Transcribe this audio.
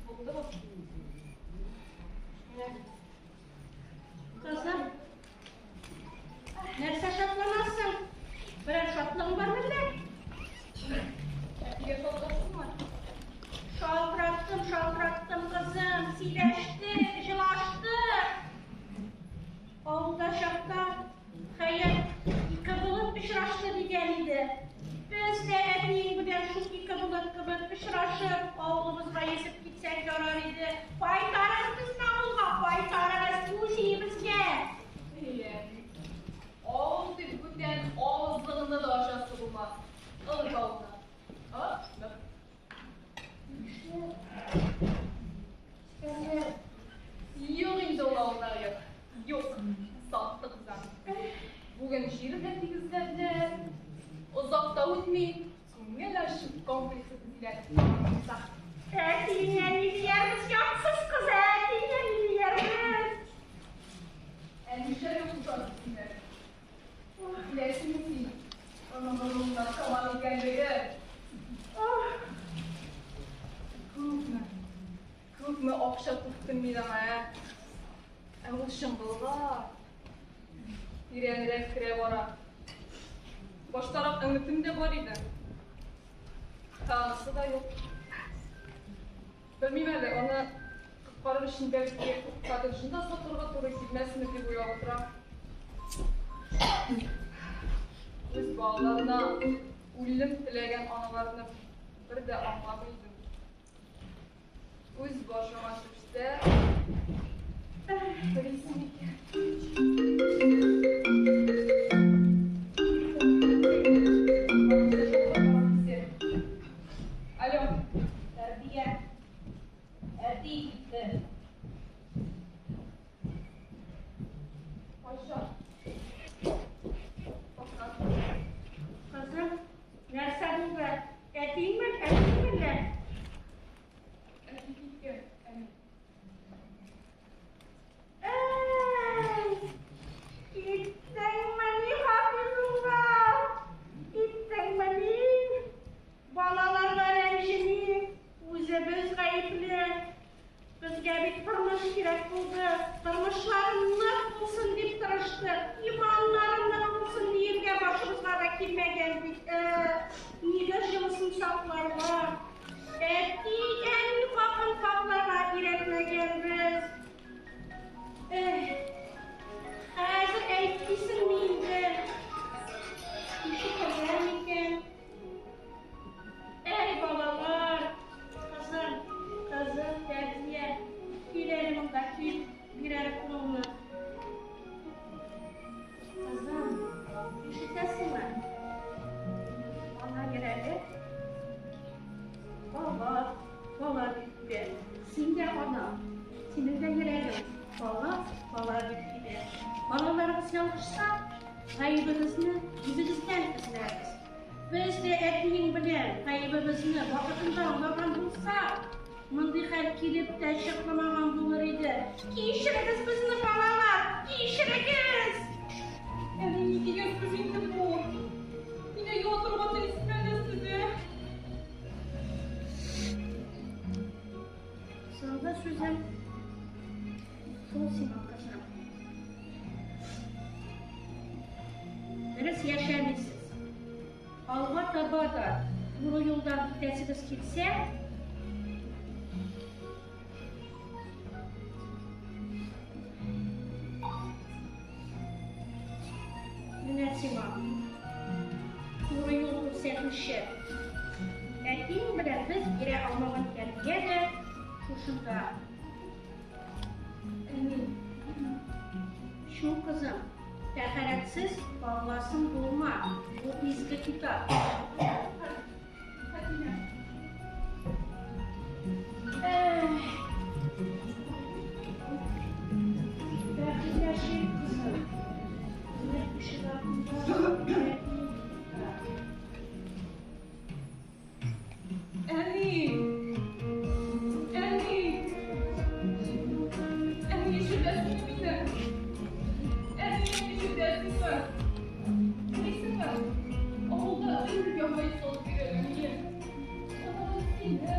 Булдымы? Кызым, нәрсә шатланасың? Берәр шатлыгың бар мәллә? Әтигә шалтыратсыңмы? Шалтыраттым, шалтыраттым, кызым. Сөйләштек, җылаштык. Авылда чакта Хәят ике булып очрашты дигән иде. Без дә әтиең белән шул ике болыт кебек очрашып, авылыбызга йөзеп китсәк ярар иде. Кайтарыгыз безне авылга, кайтарыгыз үз өебезгә! Әйе, әни. Авыл дип бүтән авызыңны да ачасы булмас. Оныт авылны. А, бер. Нишләп? Искәндәр. Юк инде ул авылдагы йорт. Юк. Саттык без аны. Бүген җир дә тигезләделәр. Озак та үтми, күңел ачу комплексы төзиләр. Юкса. Әтиеңә ни диярбез, ятсыз кыз, әтиеңә ни диярбез? Ә нишләргә кушасыз синнәр? Беләсеңме син, аның горур наркоман икәнлеген? Күпме, күпме акча түктем мин аңа, ә? Ә ул чоңгылга тирәнрәк керә бара. Баштарак өметем дә бар иде. Ә анысы да юк. Белмим әле, аны коткарыр өчен бәлки коттеджны да сатырга туры килмәсме дип уйлап утырам. Үз балаларына үлем теләгән аналарны бер дә аңламый идем. Үз башыңа төшсә, белисең микән? Алло. Тәрбия. Әти китте. Кайчан? Кайчан? Кызым, нәрсә булды? Әтиеңме, әниеңме әллә? Әти киткән, әни. Әй! Киттеңмени, Хафизулла? Киттеңмени? Балаларга рәнҗемик, үзебез гаепле. Безгә бит тормыш кирәк булды. Тормышлары нык булсын дип тырыштык. Иманнары нык булсын диергә башыбызга да килмәгән бит. Нигез җылысын сакларга, әти-әни хакын хакларга өйрәтмәгәнбез. Эх, хәзер әйт дисеңме инде? Ишетәләр микән? Әй, балалар! Кызым, кызым, Тәрбия, кил әле монда, кил, бир әле кулыңны. Кызым, ишетәсеңме? Ана йөрәге бала, бала дип тибә. Син дә ана, синең дә йөрәгең бала, бала дип тибә. Балаларыбыз ялгышса, гаебегезне үзегездән эзләрбез. Без дә әтиең белән гаебебезне вакытында аңлаган булсак, мондый хәл килеп тә чыкмаган булыр иде. Кичерегез безне, балалар, кичерегез! Әни, ни дигән сүз инде бу? Мине юатырга телисезме әллә сез, ә? Соңгы сүзем шул сиңа, кызым. Дөрес яшәмисез. Алга таба да туры юлдан китәсегез килсә, менә сиңа туры юл күрсәтүче. Әтиең белән без бирә алмаган тәрбия дә шушында. Әни. Шул, кызым, тәһарәтсез балласың булма, бу изге китап. Хәтимә. Эх. Бәхетле яшик, кызым. Гомер ишек артында әтиең тора. Әни! Әни! Әни, ишетәсеңме мине? Әни, ишетәсеңме? Беләсеңме, авылда өй яңа салып бирәләр мине. Аннары сине.